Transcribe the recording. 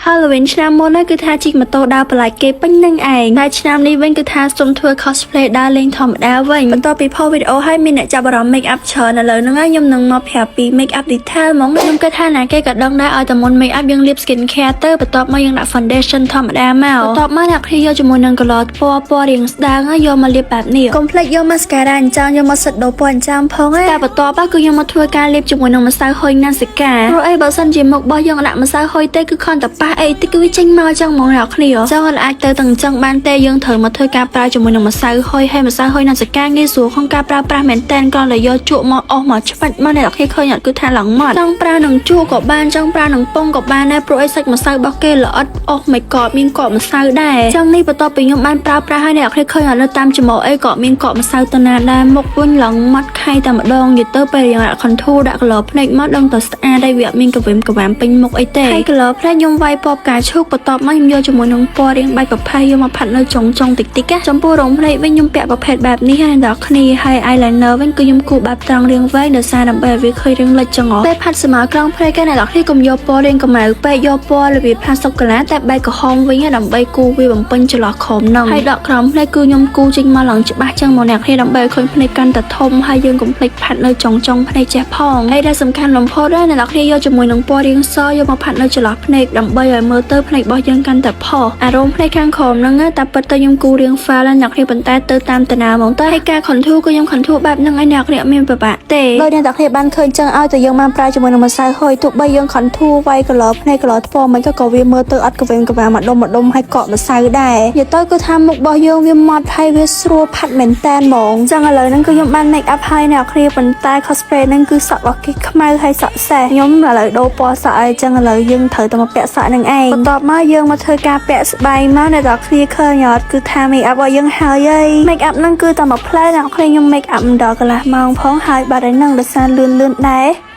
Halloween ឆ្នាំមុនហ្នឹងគឺថាជិះម៉ូតូដើរបន្លាចគេពេញនឹងឯងតែឆ្នាំនេះវិញគឺថាសុំធ្វើ cosplay ដើរលេងធម្មតាវិញបន្ទាប់ពីផុសវីដេអូហើយមានអ្នកចាប់អារម្មណ៍ make up ច្រើនឥឡូវហ្នឹងខ្ញុំនឹងមកប្រាប់ពី make up detail ហ្មងខ្ញុំគិតថាណាគេក៏ដឹងដែរឲ្យតែមុន make up យើងលាប skin care ទៅបន្ទាប់មកយើងដាក់ foundation ធម្មតាមកបន្ទាប់មកអ្នកគ្នាយកជាមួយនឹង color ពណ៌ពណ៌រាងស្ដើងយកមកលាបបែបនេះកុំភ្លេចយក mascara អញ្ចឹងយកមកសិតដូរពណ៌អញ្ចឹងផងតែបន្ទាប់គឺខ្ញុំមកធ្វើការលាបជាមួយនឹងម្សៅហុយណាសិកាព្រោះអីបើសិនជាមុខរបស់យើងដាក់ម្សៅហុយទេគឺខំតែប៉ះអីតិចគឺវាចេញមកអញ្ចឹងហ្មងអ្នកគ្នាអញ្ចឹងអត់អាចទៅទាំងអញ្ចឹងបានទេយើងត្រូវមកធ្វើការប្រើជាមួយនឹងម្សៅហុយហើយម្សៅហុយណាសិកាងាយស្រួលក្នុងការប្រើប្រាស់មែនតែនគ្រាន់តែយកជក់មកអស់មកឆ្វាច់មកអ្នកគ្នាឃើញអត់គឺថាឡើងម៉ត់ចង់ប្រើនឹងជក់ក៏បានចង់ប្រើនឹងពងក៏បានដែរព្រោះអីសាច់ម្សៅរបស់គេល្អិតអស់មិនកមានកកម្សៅដែរចឹងនេះបន្ទាប់ពីខ្ញុំបានប្រើប្រាស់ហើយអ្នកគ្នាឃើញអត់នៅតាមច្រមុះអីក៏មានកកម្សៅទៅណាដែរមុខវិញឡើងម៉ត់ខៃតែម្ដងនិយាយទៅពេលយើងដាក់ contour ដាក់ color ភ្នែកមកដឹងតែស្អាតហើយវាអត់មានកវិមកវាមពេញមុខអីទេហើយ color ភ្នែកខ្ញុំវាយពណ៌ផ្កាឈូកបន្ទាប់មកខ្ញុំយកជាមួយនឹងពណ៌រាងបែកប្រផេះយកមកផាត់នៅចុងចុងតិចតិចណាចំពោះរោមភ្នែកវិញខ្ញុំពាក់ប្រភេទបែបនេះហើយដល់គ្នាហើយ eyeliner វិញគឺខ្ញុំគូរបែបត្រង់រាងវែងដោយសារដើម្បីឲ្យវាឃើញរាងលិចចឹងហ៎ពេលផាត់ស្មើក្រងភ្នែកគេអ្នកនរគ្នាកុំយកពណ៌រាងកម្ៅពេកយកពណ៌របៀបផាសូកូឡាតែបែកក្រហមវិញដើម្បីគូរវាបំពេញចន្លោះក្រោមហ្នឹងហើយដកក្រោមភ្នែកគឺខ្ញុំគូរចេញមកឡើងច្បាស់ចឹងមកអ្នកគ្នាដើម្បីឲ្យឃើញភ្នែកកាន់តែធំហើយយើងកុំភ្លេចផាត់នៅចុងចុងភ្នែកចេះផងហើយដែលសំខាន់បំផុតណាអ្នកនរគ្នាយកជាមួយនឹងពណ៌រាងសយកមកផាត់នៅចន្លោះភ្នែកដើម្បីឲ្យមើលទៅភ្នែករបស់យើងកាន់តែផុសអារម្មណ៍ភ្នែកខាងក្រោមហ្នឹងតែពិតទៅខ្ញុំគូររាង fail ហើយអ្នកគ្នាប៉ុន្តែទៅតាមតាណាហ្មងទៅហើយការ contour គឺខ្ញុំ contour បែបហ្នឹងឲ្យអ្នកគ្នាអត់មានពិបាកទេដោយអ្នកទាំងគ្នាបានឃើញចឹងឲ្យតែយើងបានប្រើជាមួយនឹងម្សៅហុយទោះបីយើង contour វាយ color ភ្នែក color ថ្ពណ៌មិនក៏វាមើលទៅអត់កវិមកវាម្ដុំម្ដុំហើយកកម្សៅដែរនិយាយទៅគឺថាមុខរបស់យើងវាម៉ត់ហើយវាស្រួលផាត់មែនតែនហ្មងចឹងឥឡូវហ្នឹងគឺខ្ញុំបាន make up ហើយអ្នកគ្នាប៉ុន្តែ cosplay ហ្នឹងគឺសក់របស់គេខ្មៅហើយសក់សេះខ្ញុំឥឡូវដូរពណ៌សក់ហើយចឹងឥឡូវយើងត្រូវតែមកពាក់សក់នឹងឯងបន្ទាប់មកយើងមកធ្វើការពាក់ស្បែងមកអ្នកទាំងគ្នាឃើញអត់គឺថា make up របស់យើងហើយហើយ make up ហ្នឹងគឺតែមួយផ្លែអ្នកគ្នាខ្ញុំ make up មិនដល់កន្លះម៉ោងផងហើយបាត់ហើយហ្នឹងដោយសារលឿនលឿនដែរ។